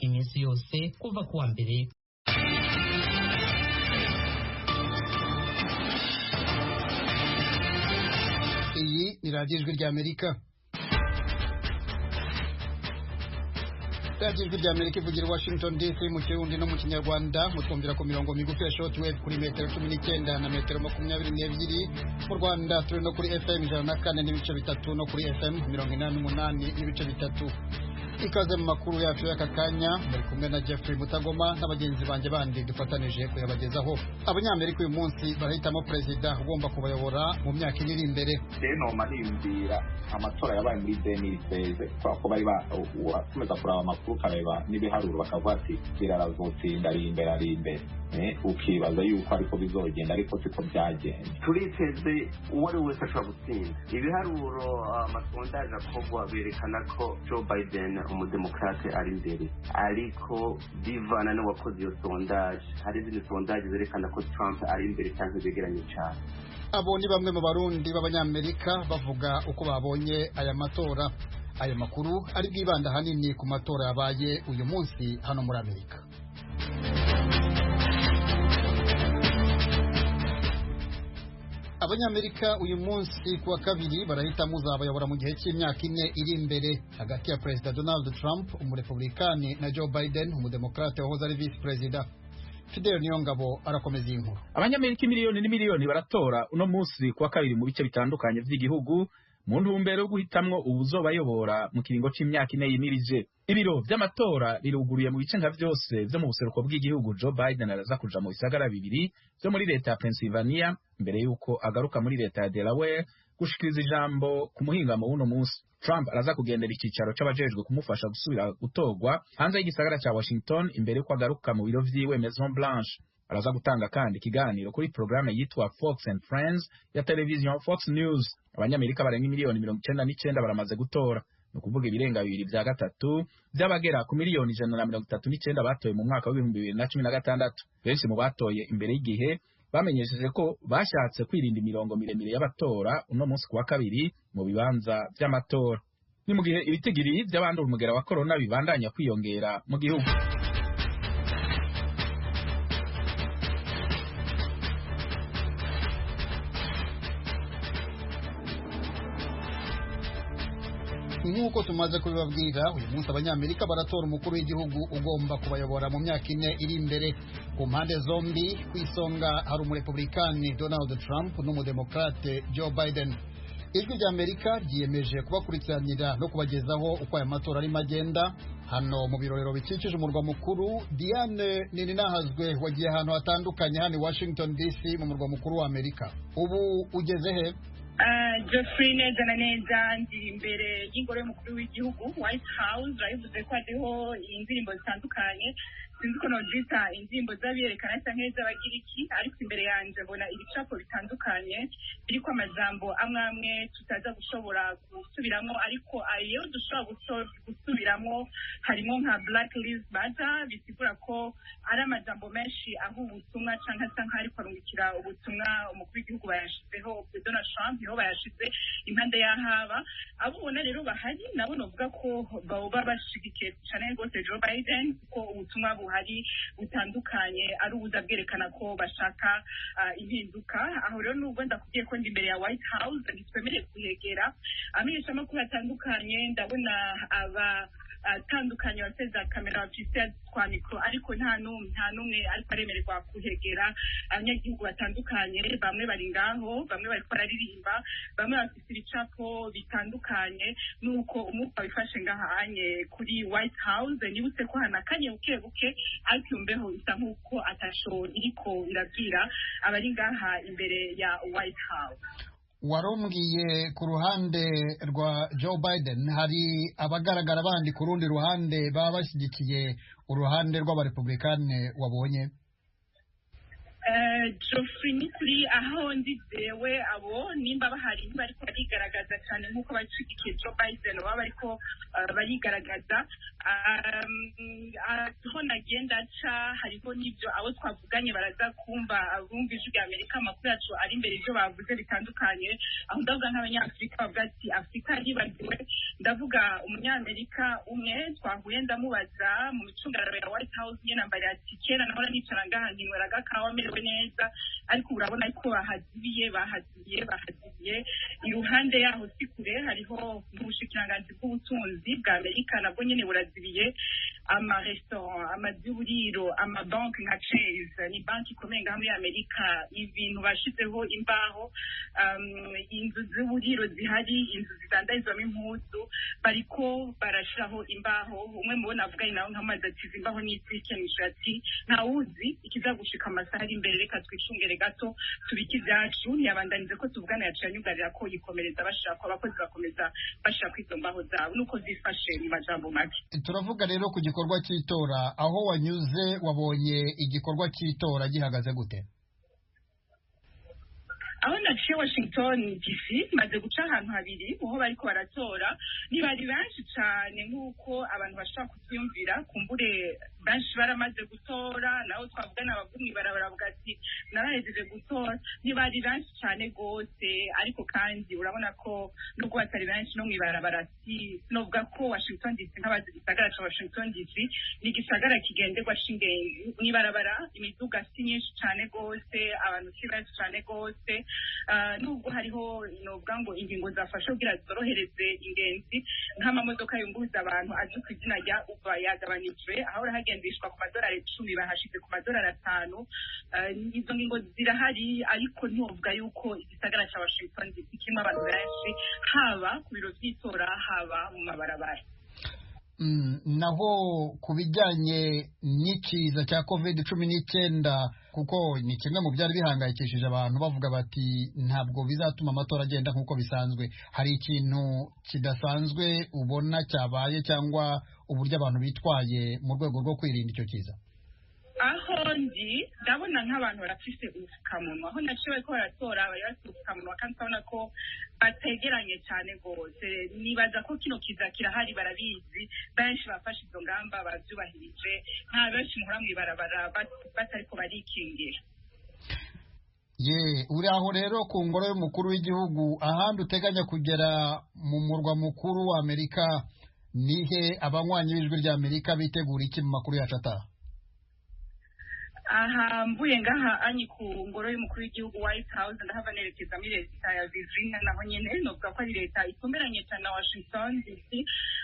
Iminsi yose kuva kuwa mbere. Iyi ni Radiyo Ijwi ry'Amerika. Radiyo Ijwi ry'Amerika ivugira i Washington DC mu Kirundi no mu Kinyarwanda. Mutwumvira ku mirongo migufi ya shortwave kuri metero 19 na metero 22. Mu Rwanda turi no kuri FM 104.3 no kuri FM 88.3. Ikaze mu makuru yacu y'aka kanya, muri kumwe na Jeffrey Mutagoma na bagenzi banjye bandi dufatanije kuyabagezaho. Abanyamerika uyu munsi barahitamo perezida ugomba kubayobora mu myaka 4 iri imbere. Noma niyumvira amatora yabaye muri 2016, kubera ko bari bakomeza kuraba amakuru, ukareba n'ibiharuro, bakavuga ati birarazotsinda, ari imbere, ari imbere, ukibaza yuko ariko bizogenda, ariko siko byagenze. Turiteze uwo ari wese ashobora gutsinda. Ibiharuro, amasondaje akorwa berekana ko Joe Biden, umudemokrate, ari imbere, ariko bivana n'uwakoze iyo sondaje. Hari izindi sondaje zerekana ko Trump ari imbere cyangwa begeranye cyane. Abo ni bamwe mu Barundi b'Abanyamerika bavuga uko babonye aya matora. Ayo makuru ari bwibanda ahanini ku matora yabaye uyu munsi hano muri Amerika. Abanyamerika uyu munsi kuwa kabiri barahitamo uzabayobora mu gihe cy'imyaka 4 iri imbere, hagati ya Perezida Donald Trump, umurepublikani, na Joe Biden, umudemokrate wahoze ari visi perezida. Fidel Niyongabo arakomeza iyi nkuru. Abanyamerika miliyoni n'imiliyoni baratora uno munsi kuwa kabiri mu bice bitandukanye vy'igihugu mu ntumbero yo guhitamwo uwuzobayobora mu kiringo c'imyaka 4 yimirije. Ibiro vy'amatora biruguruye mu bice nka vyose vyo mu buseruko bw'igihugu. Joe Biden araza kuja mu bisagara bibiri vyo muri leta ya Pennsylvania mbere yuko agaruka muri leta ya Delaware gushikiriza ijambo ku muhingamo w'uno munsi. Trump araza kugendera icicaro c'abajejwe kumufasha gusubira gutorwa hanze y'igisagara ca Washington imbere yuko agaruka mu biro vyiwe Maison Blanche. Araza gutanga kandi ikiganiro kuri programme yitwa Fox and Friends ya television Fox News. Abanyamerika barenga miliyoni 99 baramaze gutora, ni ukuvuga ibirenga bibiri vya gatatu vy'abagera ku miliyoni 139 batoye mu mwaka wa 2016. Benshi mu batoye imbere y'igihe bamenyesheje ko bashatse kwirinda imirongo miremire y'abatora uno munsi kuwa kabiri mu bibanza vy'amatora. Ni mu gihe ibitigiri vy'abandura umugera wa korona bibandanya kwiyongera mu gihugu. Nk'uko tumaze kubibabwira, uyu munsi Abanyamerika baratora umukuru w'igihugu ugomba kubayobora mu myaka 4 iri imbere. Ku mpande zombi, ku isonga hari umurepublikani Donald Trump n'umudemokrate Joe Biden. Ijwi ry'Amerika ryiyemeje kubakurikiranira no kubagezaho uko aya matora arimo agenda hano mu birorero bikikije umurwa mukuru. Diane Nininahazwe, wagiye ahantu hatandukanye hano i Washington DC, mu murwa mukuru wa Amerika. Ubu ugeze he? Geoffrey, neza na neza ndi imbere y'ingoro y'umukuru w'igihugu, White House. Urabivuze ko hariho indirimbo zitandukanye, sinzi ko nozita indirimbo z'abiyerekana canke z'abagiriki, ariko imbere yanje mbona ibicapo bitandukanye biriko amajambo amwe amwe tutaza gushobora gusubiramwo, ariko ayo dushobora gusubiramwo harimo nka "Black Lives Matter", bisigura ko ari amajambo menshi aho ubutumwa canke asa nk'ariko arungikira ubutumwa umukuru w'igihugu. Bayashizeho, Donald Trump, niho bayashize impande y'ahaba. Abo ubona rero bahari nabo novuga ko boba bashigikiye cane rwose Joe Biden, kuko ubutumwa buhari butandukanye ari ubuza bwerekana ko bashaka impinduka. Aho rero nubwo ndakubwiye ko ndi imbere ya White House, ntitwemereye kuhegera amenyeshamakuru atandukanye. Ndabona aba atandukanye bafite za kamera, bafite twa mikoro, ariko nta n'umwe, nta n'umwe ariko aremererwa kuhegera. Abanyagihugu batandukanye, bamwe bari ngaho, bamwe bariko bararirimba, bamwe bafite ibicapo bitandukanye. Nuko umwuka wifashe ngahanye kuri White House. Nibutse ko hanakanye buke buke, ariko imbeho isa nk'uko atasho iriko irabwira abari ngaha imbere ya White House. Warumbwiye ku ruhande rwa Joe Biden, hari abagaragara bandi ku rundi ruhande baba bashyigikiye uruhande rw'abarepublikane wabonye? Geoffrey, ni kuri aho ndizewe abo nimba bahari ntibariko barigaragaza cyane nk'uko bashigikiye Joe Biden baba bariko barigaragaza. Aho nagenda nca hariho n'ibyo abo twavuganye baraza kumva, abumva Ijwi rya Amerika amakuru yacu ari imbere, ibyo bavuze bitandukanye. Aho ndavuga nk'Abanyafurika bavuga ati Afurika yibagiwe. Ndavuga Umunyamerika umwe twahuye, ndamubaza mu micungararo ya White House nyene, ambara ati kera nahora nicara ngaha nkinywera agakawa merewe neza, ariko urabona ko bahazibiye, bahazibiye, bahazibiye. Iruhande yaho si kure hariho n'ubushikiranganji bw'ubutunzi bwa Amerika, nabwo nyene burazibiye. Amaresitora, amazu y'uburiro, amabanki nka Chase, ni banki ikomeye ngaha muri Amerika, ibintu bashizeho imbaho. Inzu z'uburiro zihari, inzu zidandarizwamo impuzu, bariko barashiraho imbaho. Umwe mu bo navuganye nawe nk'amazi ati izi imbaho ni izikenisha, ati ntawuzi ikizagushika amasaha ari imbere, reka twicungere gato tubike ibyacu. Ntiyabandanize ko tuvugana, yaciye anyugarira ko yikomereza bashira ko abakozi bakomeza bashira ko izo mbaho zabo. Nuko zifashe mu majambo make. Turavuga rero ku gikorwa cy'itora. Aho wanyuze wabonye igikorwa cy'itora gihagaze gute? Aho naciye Washington DC, maze guca ahantu habiri aho bariko baratora. Ntibari benshi cane nk'uko abantu bashobora kuvyiyumvira. Kumbure benshi baramaze gutora, naho twavugana abavuga mw'ibarabara bavuga ati narahejeje gutora. Ntibari benshi cane gose, ariko kandi urabona ko nubwo batari benshi no mw'ibarabara, si sinovuga ko Washington DC, nk'abazi igisagara ca Washington DC, ni igisagara kigenderwa c'ingenzi, mw'ibarabara imiduga si myinshi cane gose, abantu si benshi cane gose. Nubwo hariho novuga ngo ingingo zafashe kugira zorohereze ingenzi, nk'amamodoka yunguruza abantu azwi ku izina rya Uber yagabanijwe, ahora hagendeshwa ku madolari 10 bahashize ku madolari 5. Izo ngingo zirahari, ariko ntiwovuga yuko igisagara ca Washington DC kirimo abantu benshi, haba ku biro vy'itora, haba mu mabarabara. Naho ku bijyanye n'ikiza cya COVID-19, kuko ni kimwe mu byari bihangayikishije abantu bavuga bati ntabwo bizatuma amatora agenda nk'uko bisanzwe, hari ikintu kidasanzwe ubona cyabaye cyangwa uburyo abantu bitwaye mu rwego rwo kwirinda icyo kiza? Aho ndi ndabona nk'abantu barafise ubupfukamunwa. Aho naciye bariko baratora bari bafise ubupfukamunwa, kandi urabona ko bategeranye cyane rwose. Nibaza ko kino kiza kirahari, barabizi, benshi bafashe izo ngamba baravyubahirije. Nta benshi muhora mw'ibarabara batariko barikingira. Ye, uri aho rero ku ngoro y'umukuru w'igihugu, ahandi uteganya kugera mu murwa mukuru wa Amerika nihe? Abanywanyi b'Ijwi rya Amerika bitegura iki mu makuru yacu ataha? Aha mvuye ngaha anyi ku ngoro y'umukuru w'igihugu White House, ndahava nerekeza muri leta ya Virginia. Naho nyene novuga ko ari leta itumberanye cyane na Washington DC.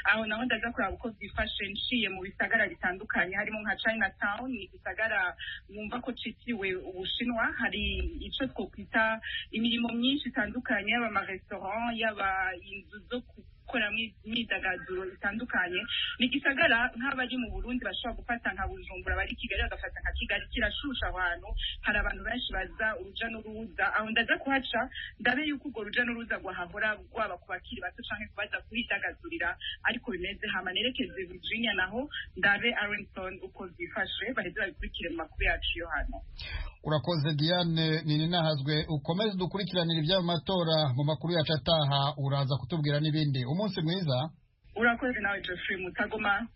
Aho naho ndaza kuraba uko vyifashe, nciye mu bisagara bitandukanye harimo nka Chinatown, ni igisagara wumva ko citiriwe Ubushinwa. Hari ico twokwita imirimo myinshi itandukanye, yaba amarestaurant, yaba inzu zo gukoramo imyidagaduro itandukanye. Ni igisagara nk'abari mu Burundi bashobora gufata nka Bujumbura, bari Kigali bagafata nka Kigali. Kirashusha ahantu hari abantu benshi baza, uruja n'uruza. Aho ndaza kuhaca ndabe yuko urwo ruja n'uruza rwahahora, rwaba ku bakiri bato canke kubaza kuhidagadurira, ariko bimeze. Hama nerekeze Virginia, naho ndabe Arlington uko vyifashe, baheze babikurikire mu makuru yacu yo hano. Urakoze Diane Nininahazwe, ukomeze dukurikiranire iby'ayo matora mu makuru yacu ataha, uraza kutubwira n'ibindi. Umunsi mwiza. Urakoze nawe Geoffrey Mutagoma.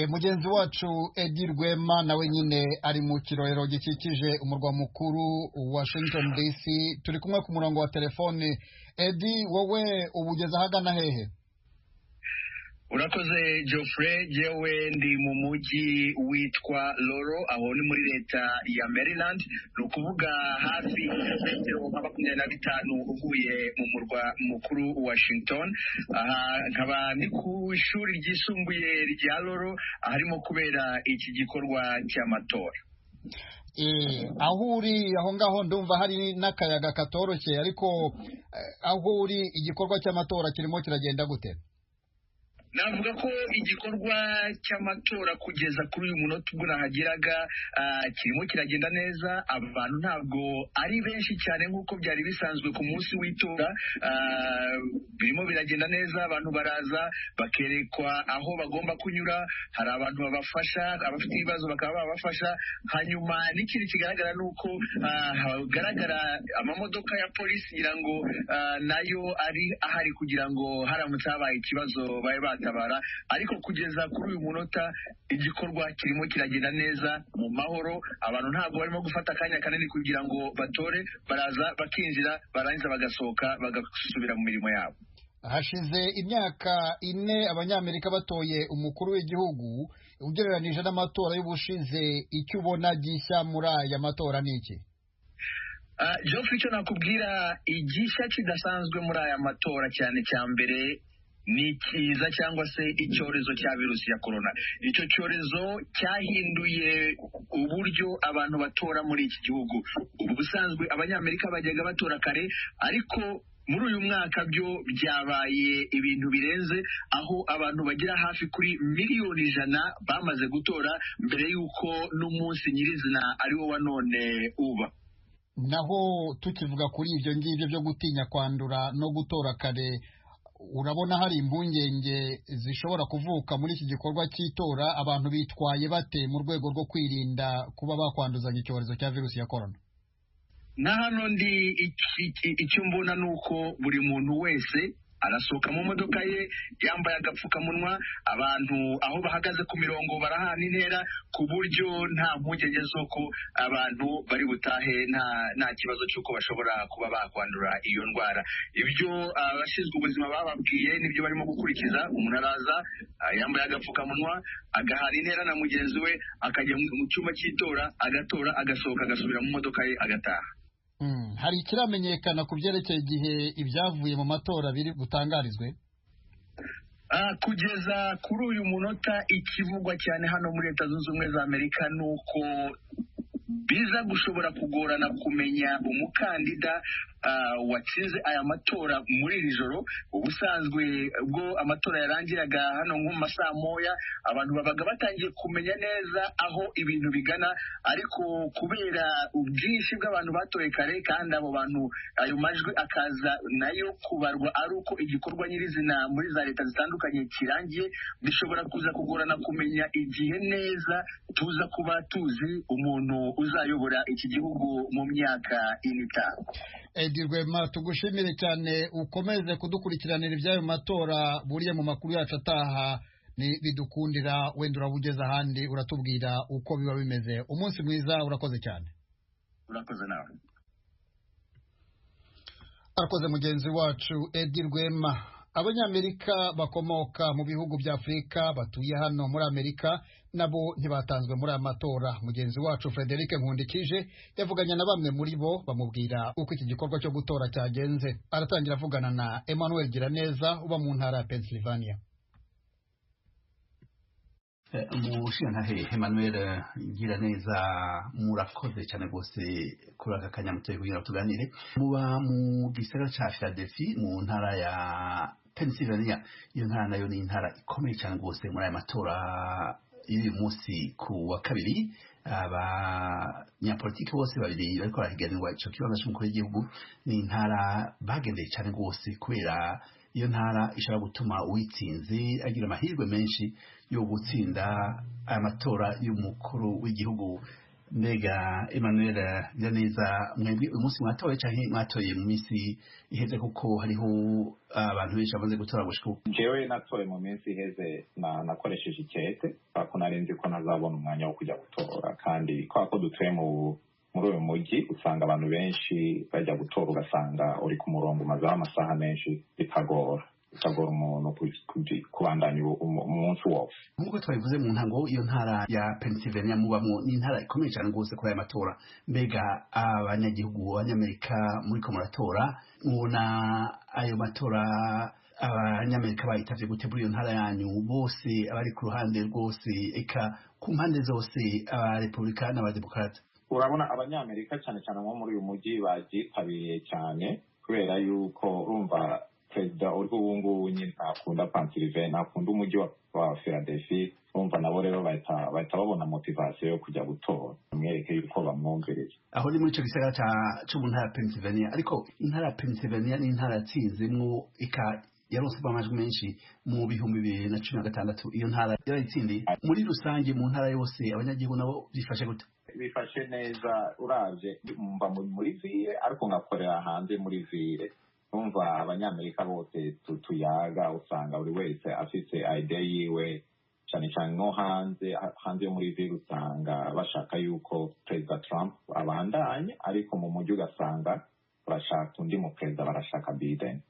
Mugenzi wacu Edi Rwema nawe nyine ari mu kirorero gikikije umurwa mukuru Washington DC, turi kumwe ku murongo wa telefone. Edi, wowe ubu ugeze ahagana hehe? Urakoze Geoffrey, jewe ndi mu mujyi witwa Loro, aho ni muri leta ya Maryland, ni ukuvuga hafi metero nka 25 uvuye mu murwa mukuru Washington. Aha nkaba ni ku ishuri ryisumbuye rya Loro, aharimo kubera iki gikorwa cy'amatora. Aho uri aho ngaho ndumva hari n'akayaga katoroshye, ariko aho uri igikorwa cy'amatora kirimo kiragenda gute? Navuga ko igikorwa cy'amatora kugeza kuri uyu munota ubwo nahageraga kirimo kiragenda neza. Abantu ntabwo ari benshi cyane nk'uko byari bisanzwe ku munsi w'itora. Birimo biragenda neza, abantu baraza bakerekwa aho bagomba kunyura, hari abantu babafasha, abafite ibibazo bakaba babafasha. Hanyuma n'ikindi kigaragara ni uko hagaragara amamodoka ya polisi, ngira ngo nayo ari ahari kugira ngo haramutse habaye ikibazo babe bata baratabara. Ariko kugeza kuri uyu munota igikorwa kirimo kiragenda neza mu mahoro, abantu ntabwo barimo gufata akanya kanini kugira ngo batore, baraza bakinjira, barangiza bagasohoka bagasubira mu mirimo yabo. Hashize imyaka 4 abanyamerika batoye umukuru w'igihugu. Ugereranije n'amatora y'ubushize, icyo ubona gishya muri aya matora ni iki? Geoffrey, icyo nakubwira igishya kidasanzwe muri aya matora cyane cya mbere ni ikiza cyangwa se icyorezo cya virusi ya korona. Icyo cyorezo cyahinduye uburyo abantu batora muri iki gihugu. Ubusanzwe abanyamerika bajyaga batora kare, ariko muri uyu mwaka byo byabaye ibintu birenze, aho abantu bagera hafi kuri 100,000,000 bamaze gutora mbere y'uko n'umunsi nyirizina ari wo wa none uba. Naho tukivuga kuri ibyo ngibyo byo gutinya kwandura no gutora kare, urabona hari impungenge zishobora kuvuka muri iki gikorwa cy'itora? Abantu bitwaye bate mu rwego rwo kwirinda kuba bakwanduzanya icyorezo cya virusi ya korona? Na hano ndi icyo mbona ni uko buri muntu wese arasohoka mu modoka ye yambaye agapfukamunwa, abantu aho bahagaze ku mirongo barahana intera, ku buryo nta mpungenge z'uko abantu bari butahe nta kibazo cy'uko bashobora kuba bakwandura iyo ndwara. Ibyo abashinzwe ubuzima bababwiye nibyo barimo gukurikiza. Umuntu araza yambaye agapfukamunwa, agahana intera na mugenzi we, akajya mu cyumba cy'itora agatora, agasohoka, agasubira mu modoka ye agataha. Hari ikiramenyekana ku byerekeye igihe ibyavuye mu matora biri butangarizwe? Kugeza kuri uyu munota ikivugwa cyane hano muri Leta Zunze Ubumwe za Amerika ni uko biza gushobora kugorana kumenya umukandida watsinze aya matora muri iri joro. Ubusanzwe ubwo amatora yarangiraga hano nko mu masaa moya, abantu babaga batangiye kumenya neza aho ibintu bigana, ariko kubera ubwinshi bw'abantu batoye kare, kandi abo bantu ayo majwi akaza nayo kubarwa ari uko igikorwa nyirizina muri za leta zitandukanye kirangiye, bishobora kuza kugorana kumenya igihe neza tuza kuba tuzi umuntu uzayobora iki gihugu mu myaka 5. Edi Rwema, tugushimire cyane, ukomeze kudukurikiranira iby'ayo matora. Buriya mu makuru yacu ataha ni bidukundira, wenda urabugeza ahandi uratubwira uko biba bimeze. Umunsi mwiza, urakoze cyane. Urakoze nawe. Arakoze mugenzi wacu Edi Rwema. Abanyamerika bakomoka mu bihugu bya Afurika batuye hano muri Amerika nabo ntibatanzwe muri aya matora. Mugenzi wacu Frederic Nkundikije yavuganye na bamwe muri bo, bamubwira uko iki gikorwa cyo gutora cyagenze. Aratangira avugana na Emmanuel Giraneza uba mu ntara ya Pennsylvania. Umushingantahe Emmanuel Giraneza, murakoze cyane rwose kuri aka kanya mutoye kugira ngo tuganire. Muba mu gisagara ca Philadelphia mu ntara ya Pennsylvania. Iyo ntara nayo ni intara ikomeye cyane rwose muri aya matora y'uyu munsi ku wa kabiri. Abanyapolitiki bose babiri bariko barahiganirwa ico kibanza c'umukuru w'igihugu ni intara bagendeye cyane rwose, kubera iyo ntara ishobora gutuma uwitsinze agira amahirwe menshi yo gutsinda aya matora y'umukuru w'igihugu. Mbega Emmanuel Giraneza, mwebwe uyu munsi mwatoye canke mwatoye mu minsi iheze, kuko hariho abantu benshi bamaze gutora gushika ubu? Jewe natoye mu minsi iheze, nakoresheje ikete kubera ko nari nzi ko ntazabona umwanya wo kujya gutora, kandi kubera ko dutuye muri uyu mujyi usanga abantu benshi bajya gutora, ugasanga uri ku murongo umazeho amasaha menshi, bikagora umuntu kubandanya umunsi wose. Nk'uko twabivuze mu ntango, iyo ntara ya Pennsylvania mubamwo ni intara ikomeye cyane rwose kuri aya matora. Mbega abanyagihugu abanyamerika muriko muratora, mubona ayo matora abanyamerika bayitavye gute muri iyo ntara yanyu? Bose abari ku ruhande rwose, eka ku mpande zose, abarepublika n'abademokarate? Urabona abanyamerika cyane cyane nko muri uyu mujyi babyitabiriye cyane, kubera yuko urumva perezida uriho ubu ngubu nyine ntakunda Pennsylvania, ntakunda umujyi wa Philadelphia. Urumva nabo rero bahita babona motivation yo kujya gutora, bamwereke yuko bamwumviriye. Aho ni muri ico gisagara co mu ntara ya Pennsylvania. Ariko intara ya Pennsylvania ni intara yatsinzemwo, eka yaronse amajwi menshi mu 2016. Iyo ntara yarayitsindiye. Muri rusange mu ntara yose abanyagihugu nabo bifashe gute? Bifashe neza. Uravye mba muri ville, ariko ngakorera hanze muri ville. Umva, abanyamerika bose tuyaga usanga buri wese afise idea yiwe, cyane cyane nko hanze yo muri ville usanga bashaka yuko Perezida Trump abandanye, ariko mu mujyi ugasanga barashaka undi mu perezida, barashaka Biden.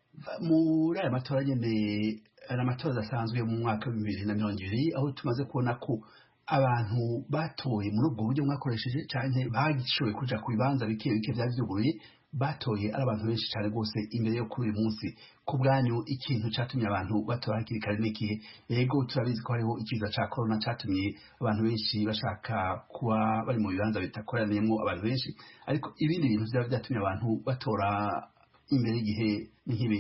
Muri aya matora nyene, ari amatora adasanzwe mu mwaka wa 2020, aho tumaze kubona ko abantu batoye muri ubwo buryo mwakoresheje canke bashoboye kuja ku bibanza bike bike vyari vyuguruye, batoye ari abantu benshi cane rwose imbere yo kuri uyu munsi. Ku bwanyu, ikintu catumye abantu batora hakiri kare n'ikihe? Yego, turabizi ko hariho ikiza ca corona catumye abantu benshi bashaka kuba bari mu bibanza bidakoraniyemwo abantu benshi, ariko ibindi bintu vyaba vyatumye abantu batora imbere y'igihe ni nk'ibi?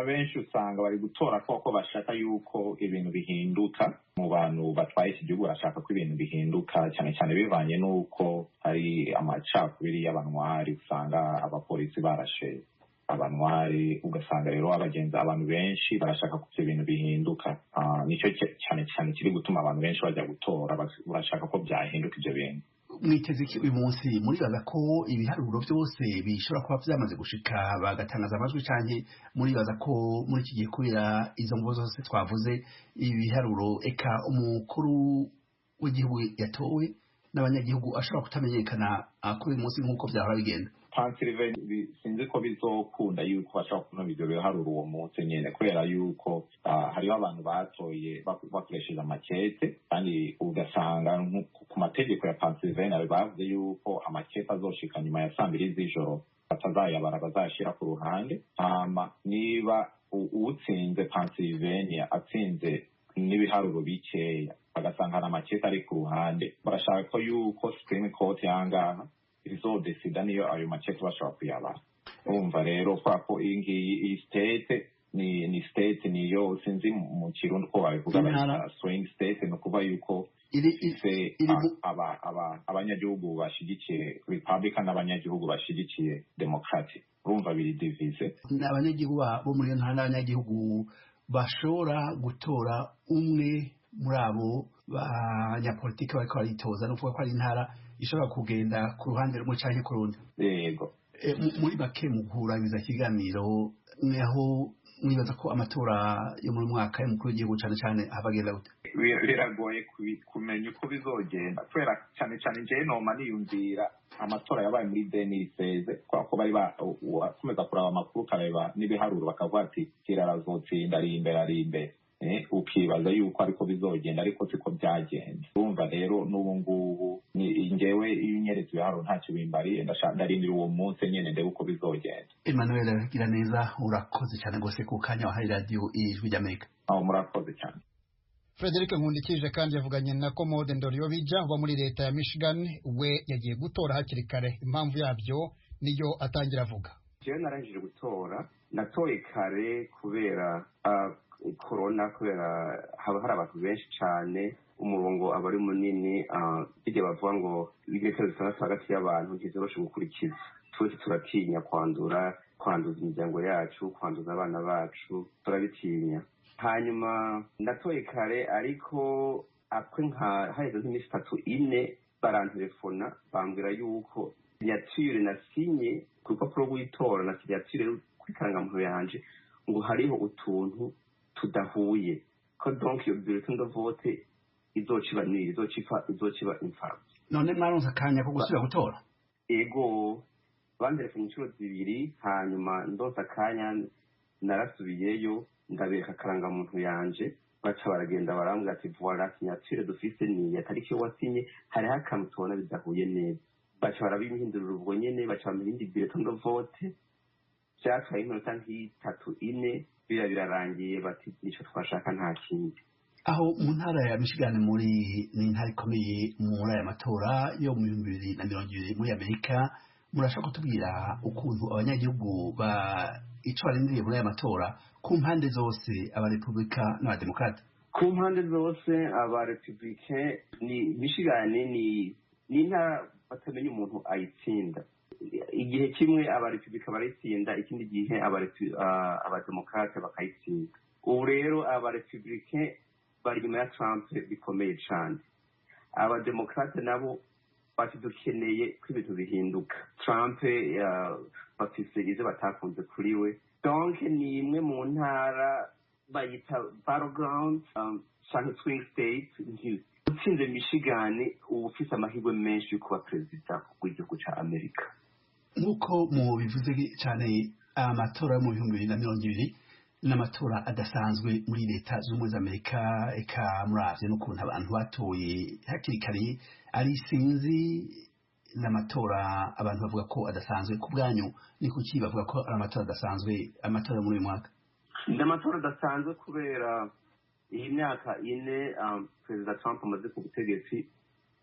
Abenshi usanga bari gutora koko bashaka yuko ibintu bihinduka mu bantu batwaye iki gihugu. Barashaka ko ibintu bihinduka, cyane cyane bivanye n'uko hari amacakubiri y'abanwari, usanga abapolisi barashe abanwari, ugasanga rero abagenzi, abantu benshi barashaka ko ibyo bintu bihinduka. Nicyo cyane cyane kiri gutuma abantu benshi bajya gutora, barashaka ko byahinduka ibyo bintu. Mwiteze iki uyu munsi? Muribaza ko ibiharuro byose bishobora kuba byamaze gushika bagatangaza amajwi, canke muribaza ko muri iki gihe, kubera izo mvo zose twavuze, ibiharuro, eka umukuru w'igihugu yatowe n'abanyagihugu ashobora kutamenyekana kuri uyu munsi nk'uko vyahora bigenda? Pennsylvania, sinzi ko bizokunda yuko bashobora kubona ivyo biharuro uwo munsi nyene, kubera yuko hariho abantu batoye bakoresheje amakete, kandi ugasanga ku mategeko ya Pennsylvania bavuze yuko amakete azoshika nyuma ya saa 2 z'ijoro, batazayabara, bazayashira ku ruhande. Hama niba uwutsinze Pennsylvania atsinze n'ibiharuro bikeya, bagasanga hari amakete ari ku ruhande, barashaka ko yuko Supreme Court yangaha izodesida niyo ayo makete bashobora kuyabara. Urumva rero, kubera ko iyi ngiyi, iyi state ni state niyo, sinzi mu Kirundi uko babivuga, Intara. bayita swing state, ni ukuvuga yuko iri ifise iri abanyagihugu bashigikiye Republican n'abanyagihugu bashigikiye Democratic, urumva biri divisé. Ni abanyagihugu bo muri iyo ntara n'abanyagihugu bashobora gutora umwe muri abo banyapolitiki bariko baritoza, ni ukuvuga ko ari intara ishobora kugenda ku ruhande rumwe canke ku rundi. Yego. Muri make, mu kurangiza ikiganiro, naho mwibaza ko amatora yo muri mwaka y'umukuru w'igihugu cane cane abagenda gute? Biragoye kumenya uko bizogenda, kubera cyane cyane njyewe noma niyumvira amatora yabaye muri 2016, kubera ko bari bakomeza kuraba amakuru, ukareba n'ibiharuro, bakavuga ati Hillary azotsinda, ari imbere, ari imbere, ukibaza yuko ariko bizogenda, ariko siko byagenze. Urumva rero n'ubu ngubu njyewe iyo unyeretse ibiharuro ntacyo bimbariye, ndarindira uwo munsi nyene ndebe uko bizogenda. Emmanuel Giraneza, urakoze cyane rwose ku kanya wahaye Radiyo Ijwi ry'Amerika. Aho, murakoze cyane. Frederic Nkundikije kandi yavuganye na Komode Ndoriyobija uba muri leta ya Michigan. We yagiye gutora hakiri kare, impamvu yabyo niyo atangira avuga. Jewe narangije gutora, natoye kare kubera corona, kubera haba hari abantu benshi cane, umurongo aba ari munini, bijya bavuga ngo ibimetero 6 hagati y'abantu ntizoroshe gukurikiza. Twese turatinya kwandura, kwanduza imiryango yacu, kwanduza abana bacu, turabitinya. Hanyuma ndatoye kare, ariko apwe nka haheze nk'iminsi 3, 4, barantelefona bambwira yuko signature nasinye ku rupapuro rw'itora na signature kuri karangamuntu yanje ngo hariho utuntu tudahuye, ko donc iyo bulletin de vote izoca iba nulle, izoca iba imfabusa. None mwaronse akanya ko gusubira gutora? Ego, bantelefone inshuro zibiri, hanyuma ndonse akanya narasubiyeyo, ndabereka akarangamuntu yanje, baca baragenda barambwira ati: "Voilà, signature dufise ni iya tariki wasinye, hariho akantu tubona bidahuye neza." Baca barabimpindurira ubwo nyene, baca bampa iyindi bulletin de vote. Vyatwaye iminota nk'itatu, ine, bira birarangiye, bati nico twashaka, nta kindi. Aho mu ntara ya Michigan, muri ni intara ikomeye muri aya matora yo mu 2020 muri Amerika, murashaka kutubwira ukuntu abanyagihugu ba ico barindiriye muri aya matora ku mpande zose, abarepublika n'abademokrate? Ku mpande zose, abarepublicain, ni Michigan ni intara batamenya umuntu ayitsinda. Igihe kimwe abarepublika barayitsinda, ikindi gihe abademokrate bakayitsinda. Ubu rero abarepublicain bari inyuma ya Trump bikomeye cane, abademokrate nabo bati dukeneye ko ibintu bihinduka. Trump bafise ivyo batakunze kuri we. Donc ni imwe mu ntara bayita battleground canke swing state. Utsinze Michigan uba ufise amahirwe menshi yo kuba perezida w'igihugu ca Amerika. Nk'uko mubivuze cyane, amatora yo mu 2020 n'amatora adasanzwe muri Leta z'Ubumwe za Amerika. Eka muravye n'ukuntu abantu batoye hakiri kare ari sinzi, n'amatora abantu bavuga ko adasanzwe. Ku bwanyu ni kuki bavuga ko ari amatora adasanzwe, amatora muri uyu mwaka? Ni amatora adasanzwe kubera iyi myaka 4 Perezida Trump amaze ku butegetsi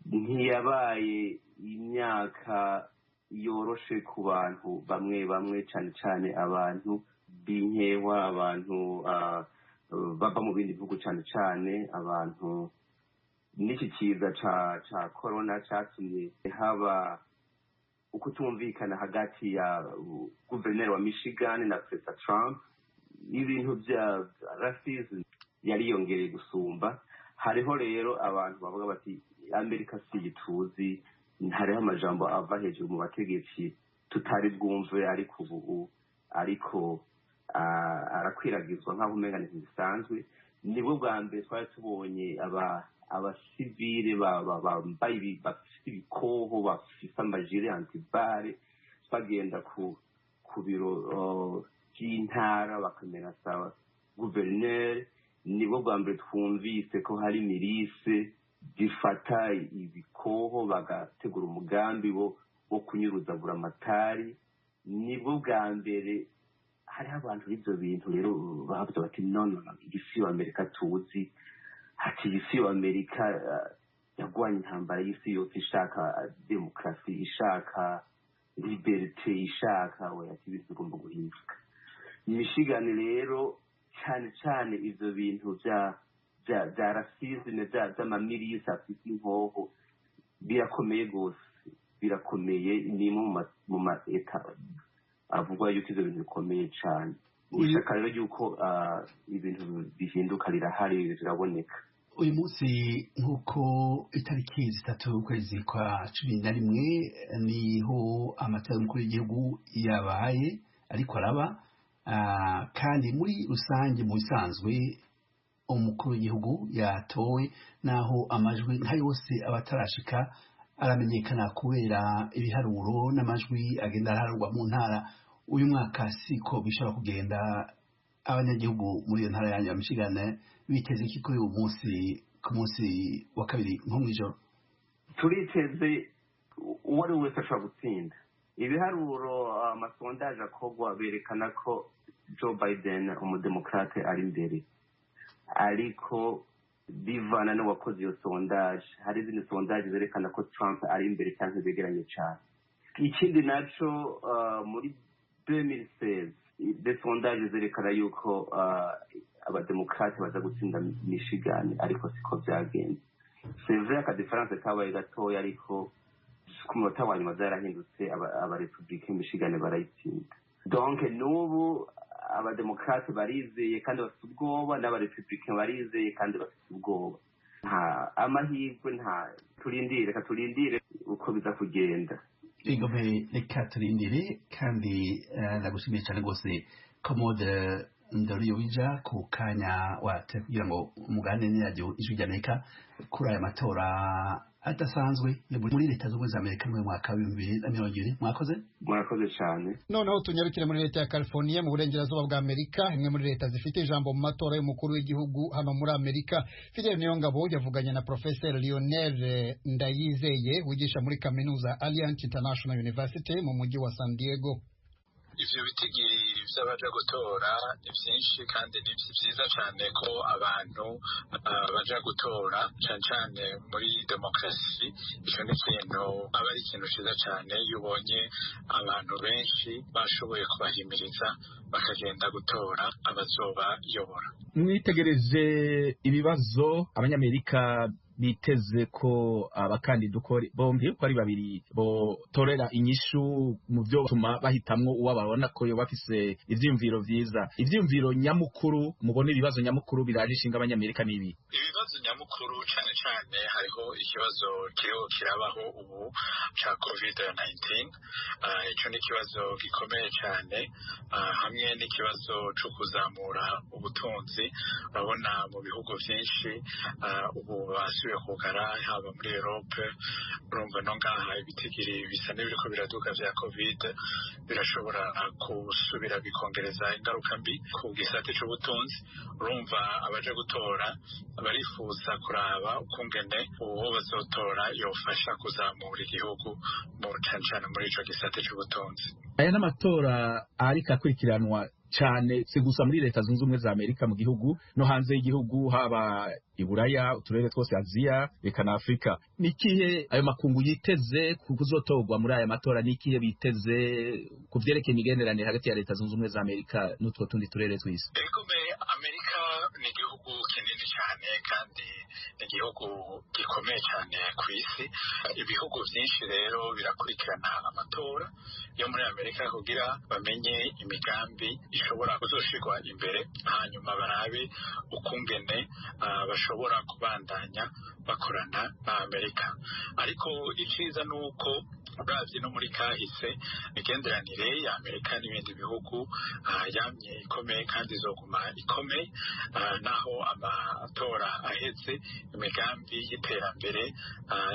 ntiyabaye imyaka yoroshe ku bantu bamwe bamwe, cyane cyane abantu b'inkewa, abantu bava mu bindi bihugu, cyane cyane abantu n'iki kiza ca corona catumye haba ukutumvikana hagati ya guverineri wa Michigan na Perezida Trump. Ibintu bya racism yariyongereye gusumba. Hariho rero abantu bavuga bati Amerika si igituzi, hariho amajambo ava hejuru mu bategetsi tutari bwumve, ariko ubu ariko arakwiragizwa nk'aho umenga ni bisanzwe. Nibwo bwa mbere twari tubonye abasivile bambaye, bafite ibikoho, bafite amajire anti-balles, bagenda ku biro by'intara bakamenasa guverineri. Nibwo bwa mbere twumvise ko hari milice zifata ibikoho bagategura umugambi wo kunyuruza buramatari. Nibwo bwa mbere hariho abantu b'ibyo bintu rero bavuze bati no no no, iyi si Amerika tuzi, ati iyi si Amerika yagwanye intambara y'isi yose ishaka demokarasi, ishaka liberté, ishaka oya, ati ibintu bigomba guhinduka. Michigan rero cyane cyane ivyo bintu bya racisme, by'amamilisi afite inkoho birakomeye gose, birakomeye. Ni imwe mu ma eta avugwa yuko ivyo bintu bikomeye cane. Ishaka rero yuko ibintu bihinduka rirahari, riraboneka. Uyu munsi, nk'uko itariki 3 ukwezi kwa 11 niho amatora y'umukuru w'igihugu yabaye ariko araba, kandi muri rusange mu bisanzwe umukuru w'igihugu yatowe, naho amajwi nka yose aba atarashika aramenyekana kubera ibiharuro n'amajwi agenda araharurwa mu ntara, uyu mwaka siko bishobora kugenda. Abanyagihugu muri iyo ntara yanyu ya Michigan biteze iki kuri uyu munsi, ku munsi wa kabiri nko mw'ijoro? Turiteze uwo ari we wese ashobora gutsinda. Ibiharuro, amasondaje akorwa berekana ko Joe Biden umudemokrate ari imbere, ariko bivana n'uwakoze iyo sondage. Hari izindi sondage zerekana ko Trump ari imbere cyangwa begeranye cyane. Ikindi naco, muri 2016 des sondages zerekana yuko abademokrate baza gutsinda Michigan, ariko siko byagenze. C'est vrai, akadiference kabaye gatoya, ariko ku munota wa nyuma byarahindutse, abarepublike Michigan barayitsinda. Donc n'ubu abademokrate barizeye kandi bafite ubwoba, n'abarepublike barizeye kandi bafite ubwoba. Nta amahirwe, nta turindire, reka turindire uko biza kugenda. Igome, reka turindire. Kandi ndagushimiye cyane rwose, Komode Ndoriyowija, ku kanya wate kugira ngo muganire n'iradiyo Ijwi ry'Amerika kuri aya matora adasanzwe muri Leta Zunze Ubumwe za Amerika mu mwaka wa 2020. Mwakoze. Murakoze cyane. Noneho tunyarukire muri leta ya California mu burengerazuba bwa Amerika, imwe muri leta zifite ijambo mu matora y'umukuru w'igihugu hano muri Amerika. Fidel Niyongabo yavuganye na Professor Lionel Ndayizeye wigisha muri kaminuza Alliant International University mu mujyi wa San Diego. Ivyo bitigiri vy'abaja gutora ni vyinshi kandi ni vyiza cane ko abantu baja gutora, cane cane muri demokarasi. Ico ni ikintu aba ari ikintu ciza cane iyo ubonye abantu benshi bashoboye kubahimiriza bakagenda gutora abazobayobora. Mwitegereje ibibazo abanyamerika biteze ko abakandida uko bombi uko ari babiri botorera inyishu mu byo batuma bahitamwo uwo babona ko yoba afise ivyiyumviro vyiza? Ivyiyumviro nyamukuru mubona, ibibazo nyamukuru biraje ishinga abanyamerika n'ibi? Ibibazo nyamukuru cane cane, hariho ikibazo kiriho kirabaho ubu ca COVID-19. Ico ni ikibazo gikomeye cane, hamwe n'ikibazo co kuzamura ubutunzi. Urabona mu bihugu vyinshi ubu basubiye kugara, haba muri Europe, urumva no ngaha ibitigiri bisa n'ibiriko biraduga vya COVID, birashobora gusubira bikongereza ingaruka mbi ku gisate c'ubutunzi. Urumva abaje gutora barifuza kuraba ukungene uwo bazotora yofasha kuzamura igihugu mu cane cane muri ico gisate c'ubutunzi. Aya n'amatora ariko akurikiranwa cyane, si gusa muri Leta Zunze Ubumwe za Amerika, mu gihugu no hanze y'igihugu, haba Iburaya, uturere twose, Aziya, reka na Afurika. Ni ikihe ayo makungu yiteze kuzotorwa muri aya matora? Ni ikihe biteze ku vyerekeye imigenderanire hagati ya Leta Zunze Ubumwe za Amerika n'utwo tundi turere tw'isi? Egome, Amerika ni igihugu kinini cyane kandi ni igihugu gikomeye cyane ku isi. Ibihugu byinshi rero birakurikirana amatora yo muri Amerika kugira bamenye imigambi ishobora kuzoshirwa imbere, hanyuma barabe ukungene bashobora kubandanya bakorana na Amerika. Ariko iciza ni uko uravye no muri kahise, imigenderanire ya Amerika n'ibindi bihugu yamye ikomeye kandi izoguma ikomeye naho amatora aheze. Imigambi y'iterambere,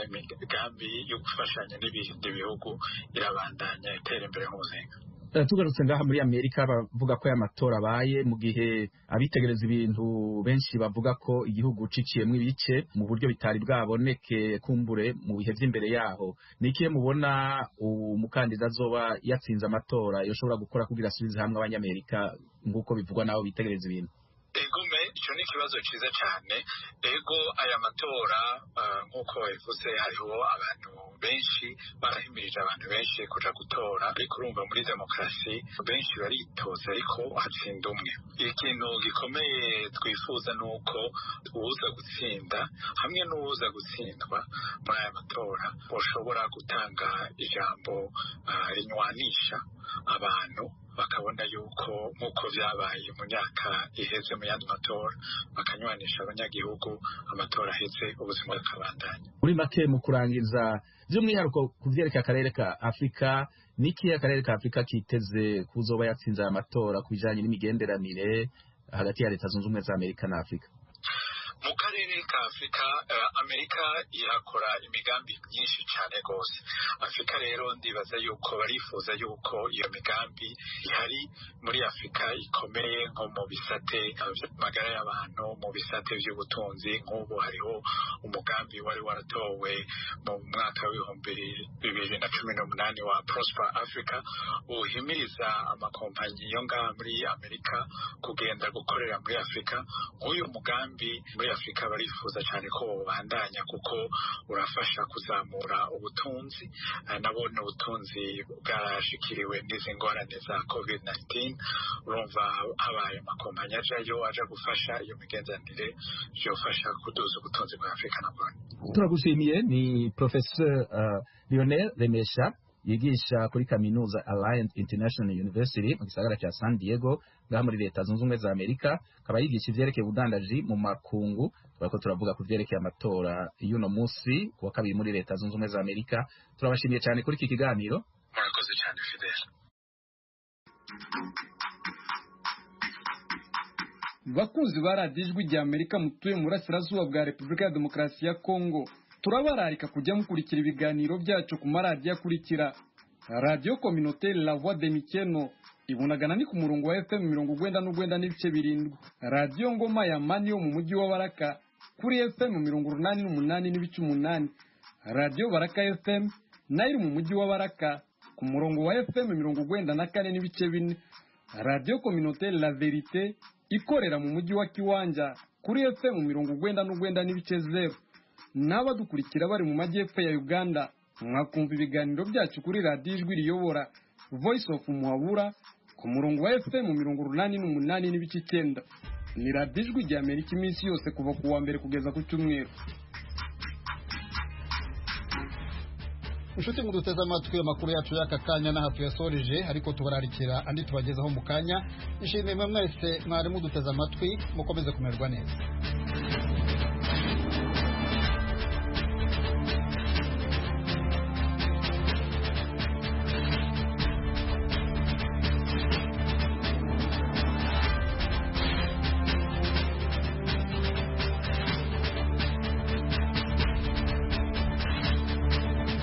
imigambi yo gufashanya n'ibindi bihugu irabandanya itera imbere nk'umuzinga. Tugarutse ngaha muri Amerika, bavuga ko aya matora abaye mu gihe abitegereza ibintu benshi bavuga ko igihugu ciciyemwo ibice mu buryo bitari bwaboneke kumbure mu bihe vy'imbere yaho. Ni ikihe mubona umukandida azoba yatsinze amatora yoshobora gukora kugira asubize hamwe abanyamerika nk'uko bivugwa n'abo bitegereza ibintu? Egume, icyo ni ikibazo cyiza cyane. Ego, aya matora nk'uko babivuze, hariho abantu benshi barahimirije abantu benshi kuja gutora, ariko urumva muri demokarasi benshi baritoza ariko hatsinda umwe. Ikintu gikomeye twifuza ni uko uwuza gutsinda hamwe n'uwuza gutsindwa muri aya matora boshobora gutanga ijambo rinywanisha abantu, bakabona yuko nk'uko vyabaye mu myaka iheze mu yandi matora, bakanywanisha abanyagihugu, amatora aheze ubuzima bukabandanya. Muri make, mu kurangiza, by'umwihariko ku vyerekeye akarere ka Afurika, ni ikihe akarere ka Afurika kiteze kuzoba yatsinze aya matora ku bijanye n'imigenderanire hagati ya Leta Zunze Ubumwe za Amerika na Afurika? Mu karere ka Afurika, Amerika irakora imigambi myinshi cyane rwose. Afurika rero ndibaza yuko barifuza yuko iyo migambi ihari muri Afurika ikomeye, nko mu bisate by'amagara y'abantu, mu bisate by'ubutunzi. Nk'ubu hariho umugambi wari waratowe mu mwaka w'2018 wa Prosper Africa, uhimiriza amakompanyi yo ngaha muri Amerika kugenda gukorera muri Afurika. Nk'uyu mugambi muri Afurika barifuza cyane ko bobandanya kuko urafasha kuzamura ubutunzi. Nabone ubutunzi bwarashikiriwe n'izi ngorane za COVID-19. Urumva habaye amakompanyi ajayo aja gufasha iyo migenderanire, byofasha kuduza ubutunzi bwa Afurika nabone. Turagushimiye. Ni Professor Lionel Remesha, yigisha kuri kaminuza Alliance International University mu gisagara cya San Diego ngaha muri Leta Zunze Ubumwe za Amerika, akaba yigisha ivyerekeye ubudandaji mu makungu. Turako turavuga ku vyerekeye amatora y'uno musi ku wa kabiri muri Leta Zunze Ubumwe za Amerika. Turabashimiye cyane kuri iki kiganiro. Murakoze cyane, Fidel. Bakunzi ba Radiyo Ijwi rya Amerika mutuye mu burasirazuba bwa Repubulika ya Demokarasi ya Kongo, turabararika kujya mukurikira ibiganiro byacu ku maradiyo akurikira: Radiyo Communautaire La Voix de Mikeno ibunagana ni ku murongo wa FM 99.7, Radiyo Ngoma ya Mani yo mu mujyi wa Baraka kuri FM 88.8, Radiyo Baraka FM nayo iri mu mujyi wa Baraka ku murongo wa FM 94.4, Radiyo Communautaire La Verite ikorera mu mujyi wa Kiwanja kuri FM 99.0. N'abadukurikira bari mu majyepfo ya Uganda, mwakumva ibiganiro byacu kuri Radiyo Ijwi Riyobora Voice of Muhabura ku murongo wa FM 88.9. Ni Radiyo Ijwi rya Amerika iminsi yose kuva ku wa mbere kugeza ku cyumweru. Inshuti muduteze amatwi, amakuru yacu y'aka kanya n'aha tuyasoreje, ariko tubararikira andi tubagezaho mu kanya. Nshimiye mwe mwese mwari muduteze amatwi, mukomeze kumererwa neza.